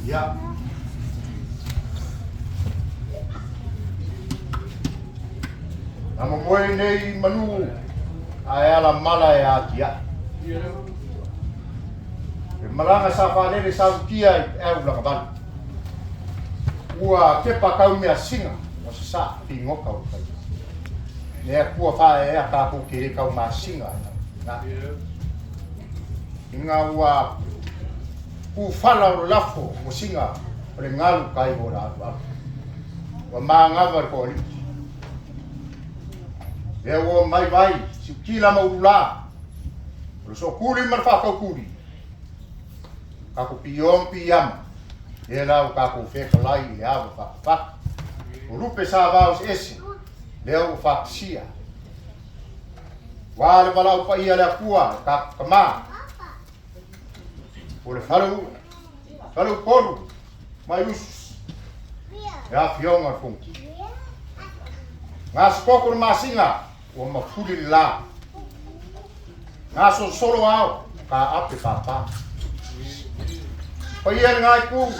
Ia. Na momoe nei manu ae ala mala e atiae. E malaga sa faalele salutia i peau lagavalu. Ua kepa kau mea singa ua sasaa pigoka o le faiva. Le Atua faaeaea tatou te le tau masinga na. Inga ua kufala o le lafo ua singa o le galu kai o la alu alu. Ua magava le toalii. Lea ua mai vai siutila ma ulula. O le sookuli ma le faataukuli. Kako piom piama. Lea la ua tatou fetalai i le ava fatafata. O lupe sa vao ese lea ua faatasia. Ua le valaau paia le Atua le tatou tama. O le faleupolu mai usu le afioga o le Fonoti. Gasokoko le masina ua mafuli le la. Gasolosolo ao ka ape papa. Paia le ngai ku.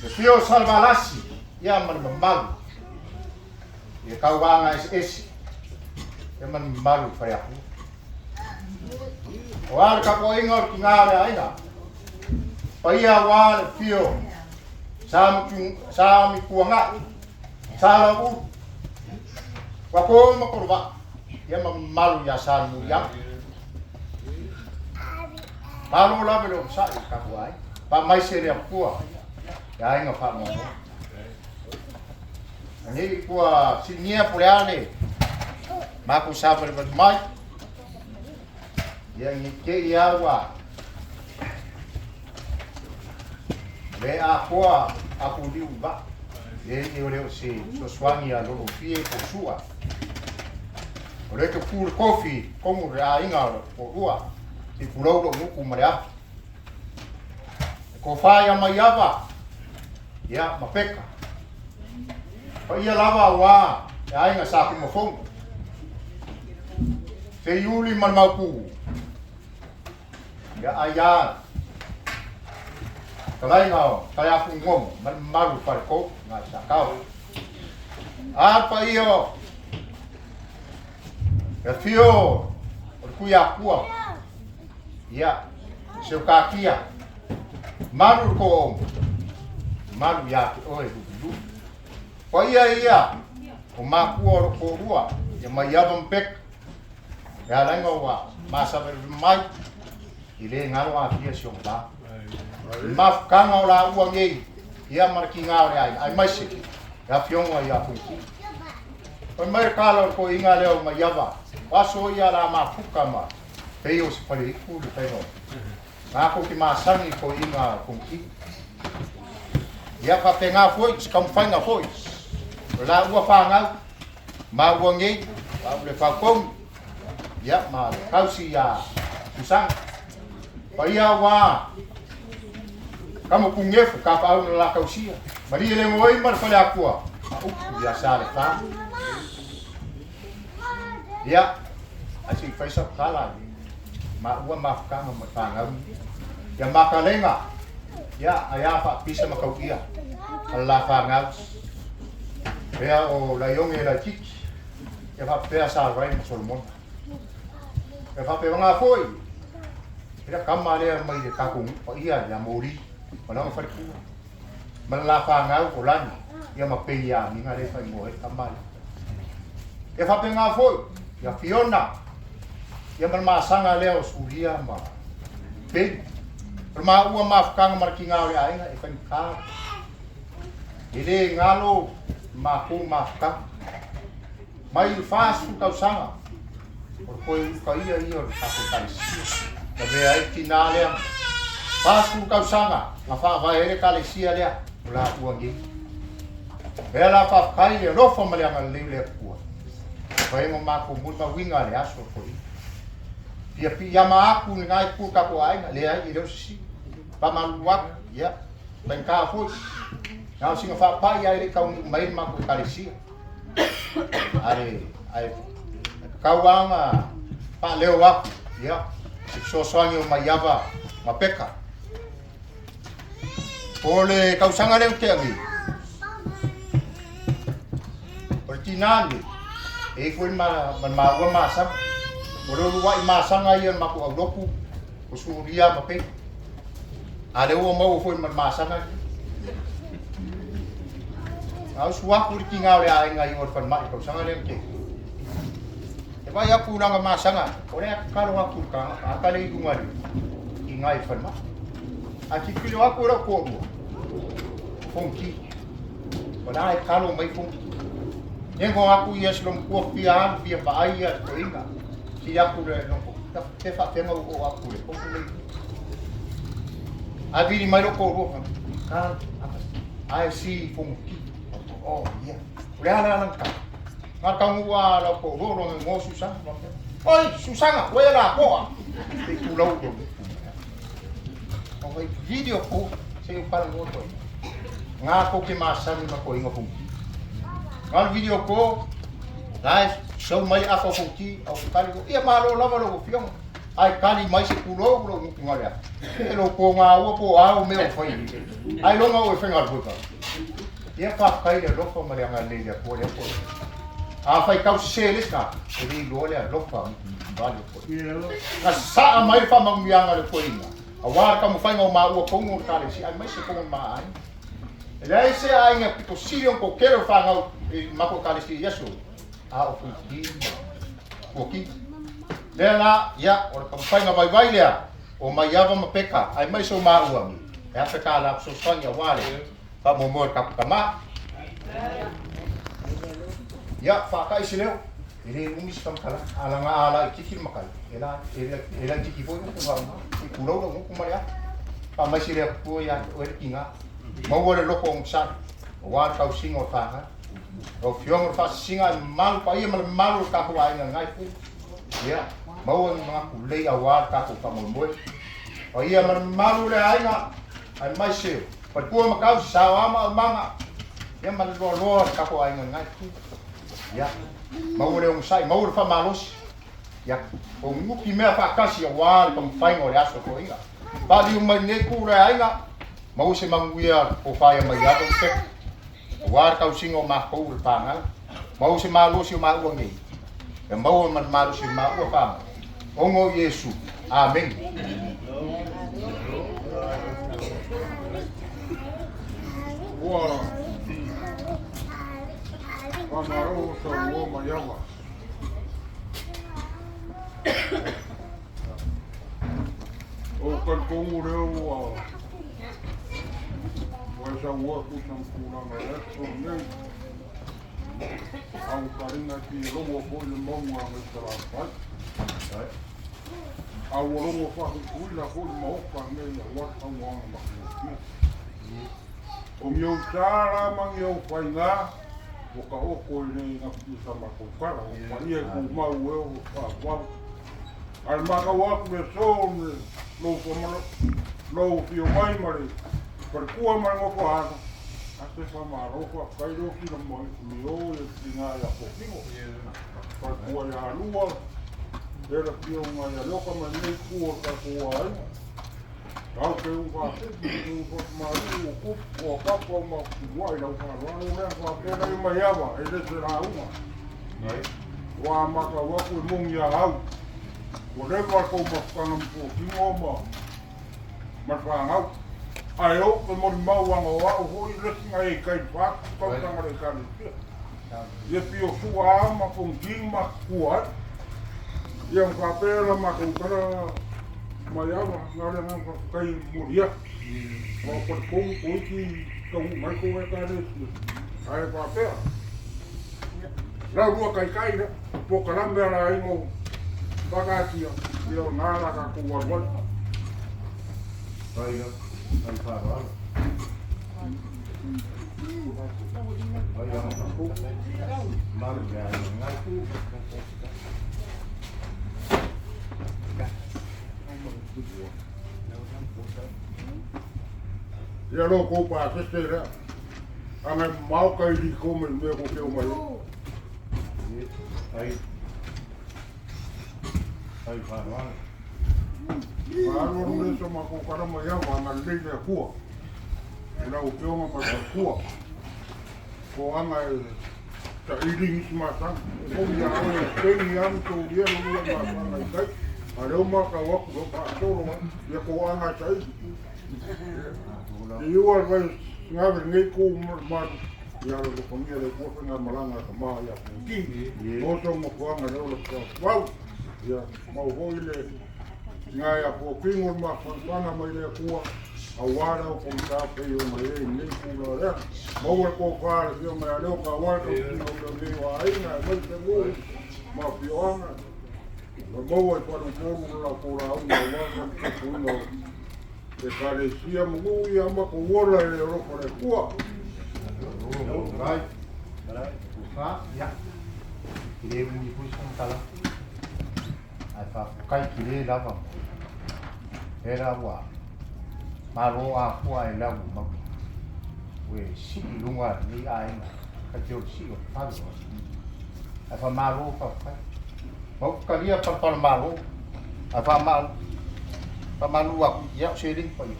Le fio salvalasi ia ma le mamalu. Ia tauvaga eseese ia ma le mamalu fai aku. O a le tapuaiga o le tiga o le aiga. Paia aua le fio sa mituangai, sa lau ulu. Ua ko ma korova ia ma mamalu ia sa muliaga. Malo lava le onosai i tatou aiga. Faamaise le Atua i aiga faanoanoa. Nei ua sinia po le a le matou savalivali mai. Ia ni te i a ua le atoa aku liu i vaa. Le i o le o se sosoani a lolo fie po sua. O le te ku le kofi komu le aiga o lua. Ti pulou lo nguku ma le afi. E ko whai a mai ava. Ia, ma peka. Paia lava aua e aiga sa kumafono. Se iuli ma le maupu. Ia ai a. Talaiga o Taiafu Ngomo ma le mamalu falekou ngai Sakao. A paia o le afio o le Tuiakua. Ia, Seukakia. Malu le ko malu ia te oe lubilubi. Paia ia o makua o lo toalua ia mai ava ma peka. E alaga ua masavali mai i le galo afia si ona va. Mafutaga o laua nei ia ma le tiga o le aiga aemaise le afioga ia Fonoti. Fai mai le tala o le toeaina lea o Maiava, o aso ia la mafuta ma pei o se faleitu le faiga o matou te masani i toeaina o Fonoti. Ia faapena foi se taumafaiga foi o laua fanau maua nei au le fautonu ia ma le tausi ia Susana. Paia aua kama pugefu ka paau na la tausia. Malie le ngoi ma le faleakua ma upu ia sa le fa. Ia, ai se i fai sau tala ma ua mafutaga ma fanau. Ia makalenga, ia ai a faapisa ma tauia a la fanau. Pea o laionge laititi, ia faapea sa rai ma Solomona. Ia faapea ngā foi, ila kama lea mai le tatou paia ia Moli, ma lana falekua. Ma le la fanau o Lani, ia ma Peniamina le faaigoa ai le tama lea. Ia faapena foi ia Fiona, ia ma le masaga lea o Sulia ma Pei. O le maua mafutaga ma le tiga o le aiga e faigata. E le galo matou mafutaga. Mai le 40 tausaga o le toe ulukaia ia o le tatou ekalesia. Na avea ai le tina lea 40 tausaga na faavae ai le ekalesia lea o laua nei. Lea la faafetai i le alofa ma le agalelei o le Atua. Vaega o matou molimauina le aso o toeaina. Fia piiama atu i lena itu o le tatou aiga, leai, e le o se sili. Faamalulu atu, ia, faigata foi. Na o sina faapai ae le i taunuu mai le matou ekalesia. Ae tatau lava ona faaleo atu, ia, se fesoasoani o Maiava ma Peka. O le tausaga lea ua tea nei, o le tinā lenei, e i ai foi ma le maua masaga. O le uluai masaga ia o le matou aulotu, o Sulia ma Pei. A lea ua maua foi ma le masaga lenei. Na usu atu le tinā o le aiga i o le falemai i le tausaga lea na tea. E vaai atu i lana masaga, o lea e tatalo atu i le tagata lea i luga i ina i le falemai. Ae tilotilo atu e lou toalua, o Fonoti. O la e talo mai Fonoti. Nego atu ia si lomtua fia alu fia vaai ia le toeaina. Si atu le lomtua, pe faafefea ona ou oo atu i le potu lea i luga. Ae vili mai lou toalua, talo, ae si Fonoti. Oh, ia. O le a la lana talo? Na taunuu lava lau toalua lona igoa o Susana. Oi, Susana, ua e lapoa. Se i tulou lou Oi, video ko, se i talanoa toeaina. Nga tou te masani ma toeaina Fonoti. Na o le video ko, la e sau mai le afa o Fonoti, au tali ko, ia malo lava lau afioga. Ae tali mai se tulou lou gutu na lea. E lou pogaua po o a au mea o fai. Ai loga oe faigaluega. Ia faafetai i le alofa ma le agalelei i le Atua lea foi. A faitau sese le isi tagata, e le iloa le alofa vale o koe. Na sasaa mai le faamanuiaga a le toeaina, aua le taumafaiga o maua tonu o le Ekalesia, aemaise tonu o le ma aiga. E leai se aiga pito sili ona toatele o fanau i le matou Ekalesia i aso, a o Futi ma Fuakina. Lea la, ia, o le taumafaiga vaivai lea o Maiava ma Peka, aemaise o maua, e $1,000 fesoasoani aua le Faamoemoe le tatou tama. Ia, faata'i se leo. E le umi se faamatalaga. A laga a laitiiti le matai, e la, e laitiiti foi upu faaaoga. Se i tulou lau gutu ma le ato. Faamaise le Atua ia te oe le tiga. Maua le loto onosai, aua le tausiga o le fanau. Lau Afioga o le faasisiga ae mamalu paia ma le mamalu o le tatou aiga i lena itu. Ia, maua ni manatu lelei aua le tatou faamoemoe. Paia ma le mamalu o le aiga, aemaise o Faletua ma tausi, saoa ma aumaga, ia ma le loaloa o le tatou aiga i lena itu. Ia, maua le onosai, maua le faamalosi. Ia, o nuti mea faatasi aua le taumafaiga o le aso toeaina. Faaliu mai lenei itu le aiga, maua se manuia tofa ia mai ava ma pepa. Aua le tausiga o matou le fanau. Maua se malosi o maua nei. Ia maua ma le malosi o maua fanau. Ona o Iesu. Amene. Ua faamalo saunoa mai ava. Ou talitonu lea ua ua e saunoa e tusa ma tulaga o le aso lenei. A ua taliga e fia logo foi le mauga a Salafai. A ua logo faahuituila foi le maota nei aua le saunoaga matagofie. O ni ou sa la ma ni ou faiga ua taoto e le gafatia sa matou tala, o paia e tumau e oo i faavavau. Ae le matau atu le aso le lou faamalo, lou afio mai ma le faletua ma le nofoaalo, a se faamalo faafetai lea ua fila mai mio ia tina ia Kofino, faletua ia Lua, lea le afioga ia Leoka ma lenei itu o le tatou aiga. Tau te u faatupu te u faamalu o kupu o kapa ma kuai lau faaaloalo lea faapea lea mai ava e le se lauga. Ua matau atu e moni a au. Ua leva le tou mafutaga ma fuatino ma ma le fanau. Ae ou te molimau ana o au foi le isi na e i tai i le 40 tausaga o le Ekalesia. Ia pio sua ma fongking ma kua ai. Ia ma faapea la matou tala mai ava na le agaga faafetai e momoli atu. Aua o talitonu toeitiiti taunuu mai tou Ekalesia ae faapea la lua taitai lea polokalame a le aiga o faataatia ia o lena la tatou alu ai. Fai ai faaaloalo. Fai malu le aiga. Ia lo kou pasese lea aga e mamao kai liko ma le mea tou te omai ai. Ai ai faaaloalo. Alu alu le sa matou tala mai ava agalelei le Atua i lau Afioga ma le faletua. O aga e saili nisi masaga. E moni a oe e teini lava ma toulia lo lua masaga i tai. A lea ua matau atu lea ua faasolo ai ia toaga e saili. Ia iu a vai gave lenei tu ma le malu ia alofagia e le Atua faigamalaga a tama ia Puging. Maua sau mafuaaga lea o le faufau. Ia mau foi le tina ia Fuakingo le mafanafana mai le Atua aua le ao pogisa pei ona i ai lenei tulaga lea. Maua le tofa a le Afioga ia Leota aua le tausiga o mea nei o aiga aemaise nuu ma afioaga. Ma maua i faleupolu le latou lauga aua le faaopoopoina o Ekalesia ma nuu ia ma tou ola i le alofa o le Atua. Rai, tofa, ia. E le umi foi se faamatalaga. Ae faafetai tele lava. E la ua malo afoa e lau mau. Ua e sii i luga lenei aiga, ka te o le sii o le fale o Asini. Ae faamalo faafetai. Ma ou talia palapala malo. Ae faamalo faamalu atu, ia o seleni paia.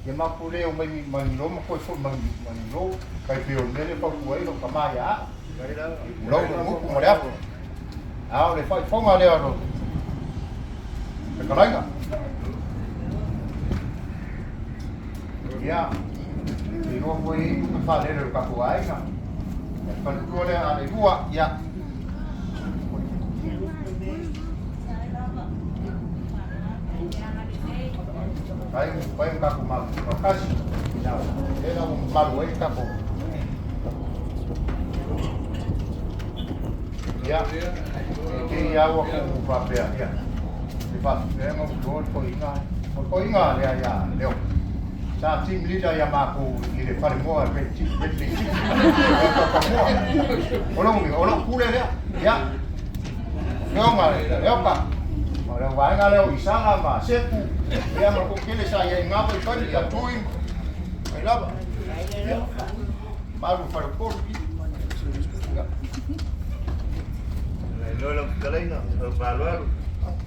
Ia matou le omai manino ma toe foi manino, tai pei o le mea lea e fautua ai lou tama ia au. Lau le gutu ma le afu. A o le faaifoga lea o le fetalaiga. Ia, e iloa foi e i tupe faalele o le tatou aiga. Le faletua lea a le lua, ia. Ai, pai ma tatou malu faatasi. Ia, lea la ua mamalu ai le tatou. Ia, e te i au aku faapea, ia. E faapea ma ulo le toeaina. O le toeaina lea ia Leo. Sa team leader ia matou i le falemoa Red Red Red City. O lou o lou pule lea. Ia. Feonga Leoka. O le vaega lea o Isala ma Sepu. Ia ma ko kele sa ia i ngā vai ia Tui. Ai lava. Ia. Malu falepolu. Ia. Lola fetalaiga, lau faaaloalo.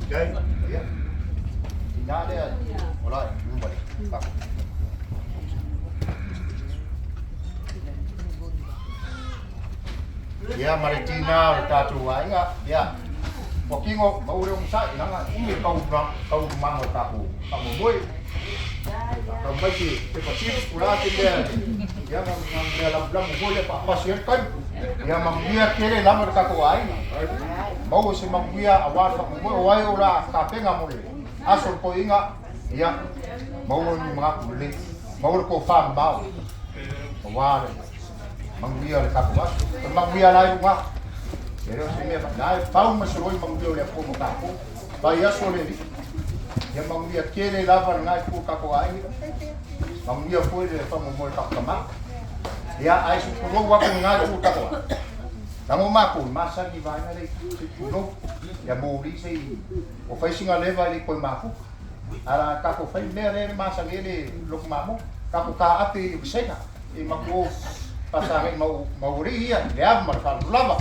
Kai. Ia. Ina lea. Ola, luma le. Fako. Ia ma le tina o le tatou aiga, ia. Ua kingo, ma ure onosai, leaga umi le tau taualumaga o le tatou faamoemoe. Tau mai se pepa chips, o le a se mea, ia ma mea lamulamu foi lea e faapasi ai le taimi. Ia manuia tele lava le tatou aiga. Maua se manuia aua le faamoemoe, o ai o le a tapena mo le aso o le toeaina, ia maua ni manatu lelei, maua le tofa mamao aua le manuia o le tatou aso. O le manuia la e i luga, e le o se mea faapena, e pau ma se loi manuia o le Atua mo tatou. Vai aso le Alii, ia manuia tele lava lena itu o tatou aiga, manuia foi le faamoemoe o le tatou tama. Ia, ae se i tulou atu lena itu o tatou aiga. Leaga o matou, e masani i vaega lea se i tulou, ia moli se i o fai sina leva e le i toe mafuta. Ae o le a tatou fai le mea lea e masani ai le lotu mamoe, tatou taape i vasega i matou faasagai mau alii ia i le ava ma le faaaloalo lava.